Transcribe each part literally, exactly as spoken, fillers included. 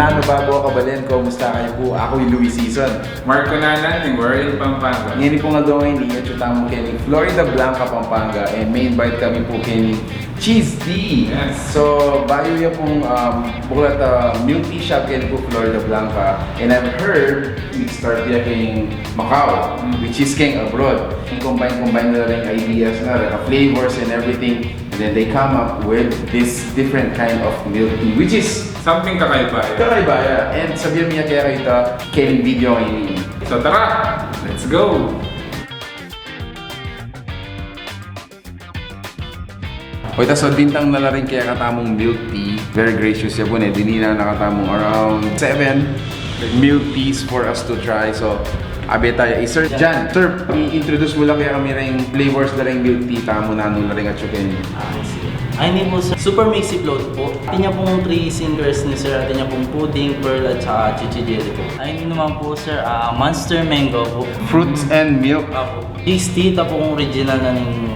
Ano, babo, kabalen, kumusta kayu pu? Aku i Louis Season. Marco Nanan ning Warren, Pampanga. Ngeni pung aldo ini, atyu tamu keni Florida Blanca, Pampanga, e may-invite kami pu keni Cheese Tea. Yes. So, bayu ya pung, um, buklat a milk tea shop keni pu Florida Blanca. And I've heard, nag-start ya keng Macau, which is keng abroad. I-combine-combine nila reng ideas na, reng flavors and everything. And then they come up with this different kind of milk tea, which is something kakaiba ya. Kakaiba ya. And sabian mi ya kekayu ita keng video ini. So tara, let's go! O ita, so dintang na la rin kekatamung milk tea. Very gracious ya pu, ne. Dininan na katamung around seven milk teas for us to try. So, abe taya i Sir Jan. Sir, i-introduce mu la kekami reng flavors da reng milk tea tamu, nanu la ring atyu keni. Ah, I see. Ay, ini pu, sir, super mix float pu. Atin ya pung three sinkers ini, sir. Atin ya pung pudding, pearl, at saka chichi jelly pu. Ay, ini naman pu, sir, ah, monster mango pu. Fruits and milk. Apo. Cheese tea, ita pung original na ning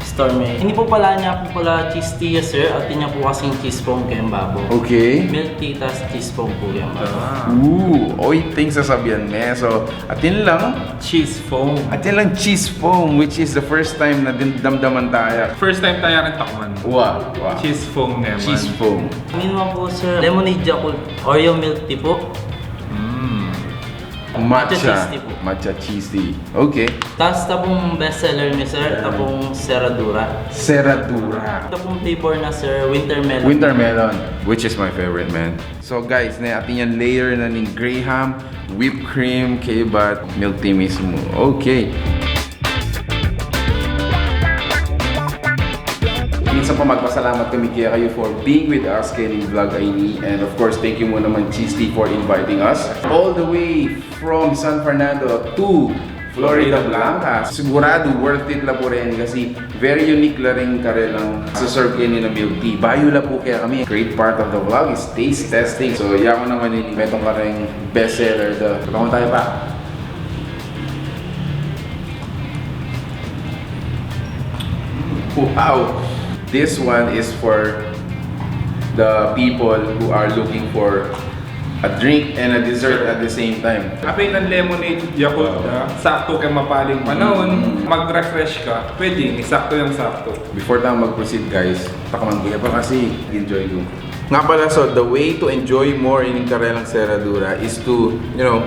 store mi. Ini pu pala, ini pu pala cheese tea ya, sir. Atin ya pu kasing cheese foam keng babo. Okay. Milk tea tas cheese foam pu keng babo. Ah. Ooh, o ita ing sasabian mi. So, atin lang cheese foam. Atin lang cheese foam, which is the first time na din-, damdaman taya. First time taya rin takman. Wa, wa. Cheese foam naman. Cheese foam. Ini naman pu, sir, lemonade Yakult, Oreo milk tea pu. Mm. Matcha. Matcha cheese tea pu. Matcha cheese tea. Okay. Tas ita pung best seller mi, sir, ita pung Serradura. Serradura. Ita pung flavor na, sir, winter melon. Winter melon, which is my favorite, man. So guys, ne, atin yang layer na ning Graham, whipped cream, kaybat milk tea mismu. Okay. Minsan pa magpasalamat kami kekayu for being with us keni vlog a ini. And of course, thank you mu naman, Cheese Tea, for inviting us all the way from San Fernando to Florida Blanca. Siguradu worth it la pu reni kasi very unique la ring karelang se-serve keni na milk tea. Bayu la pu kekami. Great part of the vlog is taste testing. So, yaku naman ini, metung kareng best seller da. Tabangan taya pa. Wow! This one is for the people who are looking for a drink and a dessert at the same time. Abe, nang lemonade Yakult, ah, saktu keng mapaling panaun, mag-refresh ka, pwede, saktu yang saktu. Before tamu mag-proceed, guys, takman ku ya pa kasi enjoy ku. Nga pala, so the way to enjoy more ining karelang Serradura is to, you know,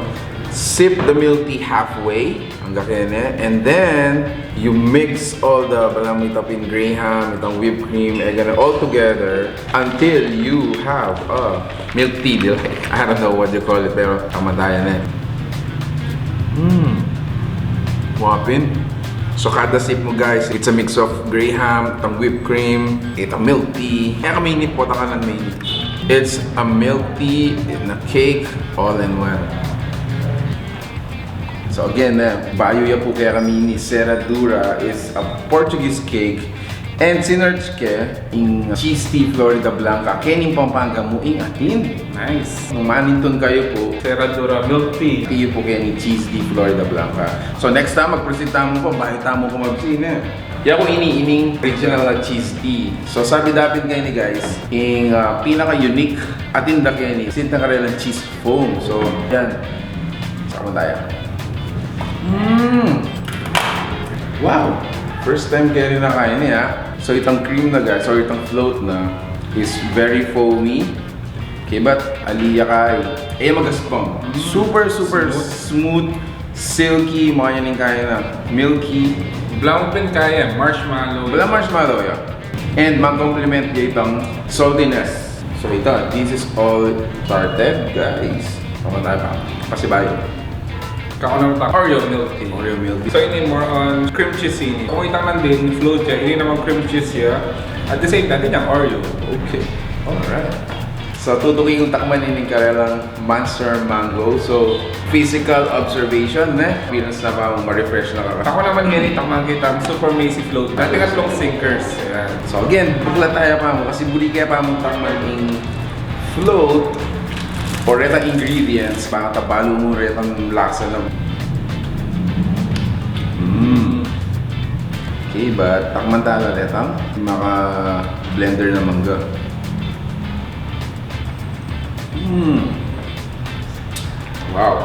sip the milk tea halfway, angga kene, and then you mix all the, balamu ita pin Graham, itang whipped cream, e gana, all together until you have a milk tea delight. I don't know what you call it, pero kamatayan na eh. Mm. Wa pin. So, kada sip mu, guys, it's a mix of Graham, itang whipped cream, itang milk tea. Kaya kami ini, pota ka lang may. It's a milk tea in a cake, all in one. So again, eh, bayu ya pu kekami ini, Serradura is a Portuguese cake. And sinerch ke ing Cheese Tea Florida Blanca kening Pampanga mu ing atin. Nice. Nung manintun kayu pu, Serradura milk tea. Tea pu keni Cheese Tea Florida Blanca. So next time, mag-proceed tamu pu, bayu tamu pu mag-sine. Yaku ini, ining original na cheese tea. So sabi dapin keni, guys, ing, ah, pinaka-unique atin da keni, sinta karelang cheese foam. So, yan. Sakman taya. Mm. Wow! First time keni na kain ini, ah. So, itang cream na, guys, or itang float na is very foamy. Kaybat ali ya kaya. E magaspang. Mm. Super, super smooth, silky, makanyan ing kaya na. Milky. Balamu pin kaya, marshmallow. Balamu marshmallow, ya. And ma-complement ya itang saltiness. So ita, this is all started, guys. Sakman taya pa. Pasibayu. Kaku naman, Oreo milk tea. Oreo milk tea. So ini more on cream cheese ini. Kung itang nandin, float ya, ini naman cream cheese ya. At the same time, ini Oreo. Okay. Alright. So tutuki kung takman ini karelang Monster Mango. So, physical observation, ne? Feels na pa, ma-refresh na ka. Kaku naman ngeni, takman ke itang super mix float. Dati nga itang sinkers. Yan. So again, buklat taya pa mu kasi buri ke pa mu takman ing float or retang ingredients, bang tabalu mu retang lasa na. Mm. Okay, but takman tala retang maka-blender na mangga. Hmm. Wow.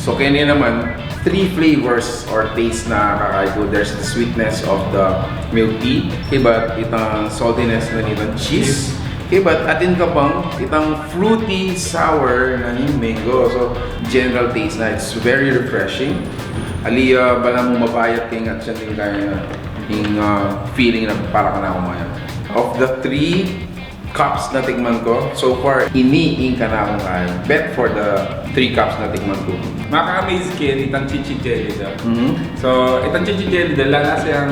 So, keni naman, three flavors or taste na kakaiba. There's the sweetness of the milk tea. Kaybat itang saltiness na nitang cheese. Kaybat atin ka pang itang fruity sour na ning mango. So, general taste na, it's very refreshing. Ali, ah, balamu mabayat keng atyan, atin kaya na ing, ah, feeling na para kanaku maya. Of the three cups na tikman ku, so far, ini ing kanakung kain. Bet for the three cups na tikman ku. Makaka-amaze kayu itang Chi Chi Jelly da. Mhm. So, itang Chi Chi Jelly da, ala na siyang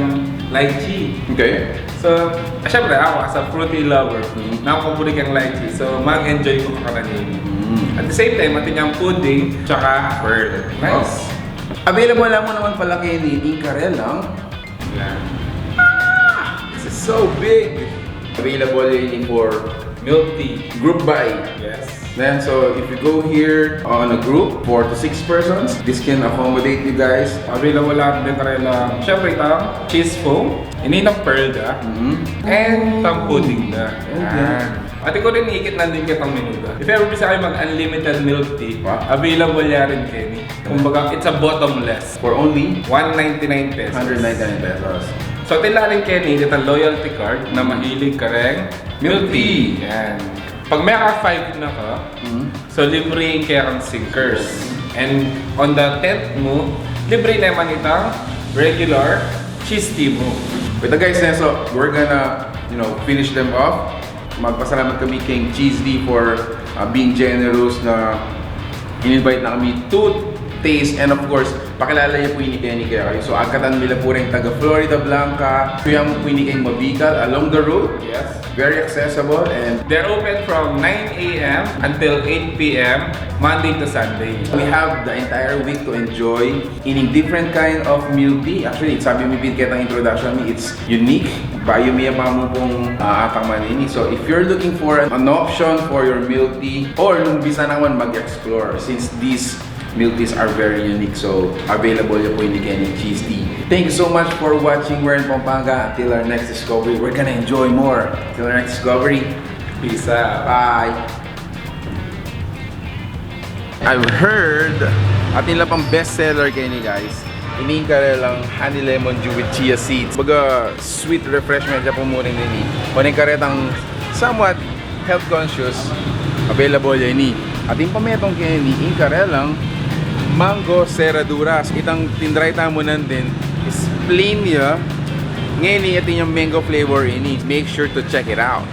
lychee. Okay. So, ah, syempre, aku, as a fruity lover, Mhm. napakaburi keng lychee. So, mag-enjoy ku kakanan ini. Mhm. At the same time, atin yang pudding, tsaka pearl. Nice. Oh. Available la mu naman pala keni ing karelang Yan. Ah! This is so big! Available ini for milk tea. Group buy. Yes. Then, so if you go here on a group, four to six persons, this can accommodate you guys. Available la din karela, syempre, itang cheese foam. Ini itang pearl da. Mhm. And itang pudding da. Okay. Yan. Atin ku rin ikit nandin ketang menu da. If ever bisa kayu mag-unlimited milk tea, Wow. available ya rin keni. Kumbaga, it's a bottomless. For only? One ninety-nine pesos. Hundred ninety-nine pesos. So, atin la rin keni, itang loyalty card na mahilig kareng milk tea. Yan. Pag meka five na ka, Mm. so libre ing kekang sinkers. And on the tenth mu, libre naman itang regular cheese tea mu. With the guys, eh, so we're gonna, you know, finish them off. Magpasalamat kami keng Cheese Tea for, uh, being generous na in-invite na kami to taste. And of course, pakilala ya pu ini keni kekayu. So, agkatan mi la pu reng taga Floridablanca. Kaya mu pu ini keng Mabikal along the road. Yes. Very accessible and They're open from nine a m until eight p m, Monday to Sunday. We have the entire week to enjoy ining different kind of milk tea. Actually, sabi mi pin ketang introduction mi, it's unique. Bayu mi ya pa mu pung, ah, atin ini. So, if you're looking for an, an option for your milk tea, or nung bisa naman mag-explore, since these milk teas are very unique, so available ya pu ini keni Cheese Tea. Thank you so much for watching Where in Pampanga. Until our next discovery, we're gonna enjoy more. Till our next discovery, peace out. Bye. I've heard, atin la pang best seller keni, guys. Ini ing karelang honey lemon dew with chia seeds. Baga sweet refreshment ya pu mu rin ini. O ning karetang somewhat health conscious, available ya ini. Atin pa metung keni ing karelang mango cerradura. Itang tinry tamu nandin is plain ya. Ngeni, atin yang mango flavor ini. Make sure to check it out.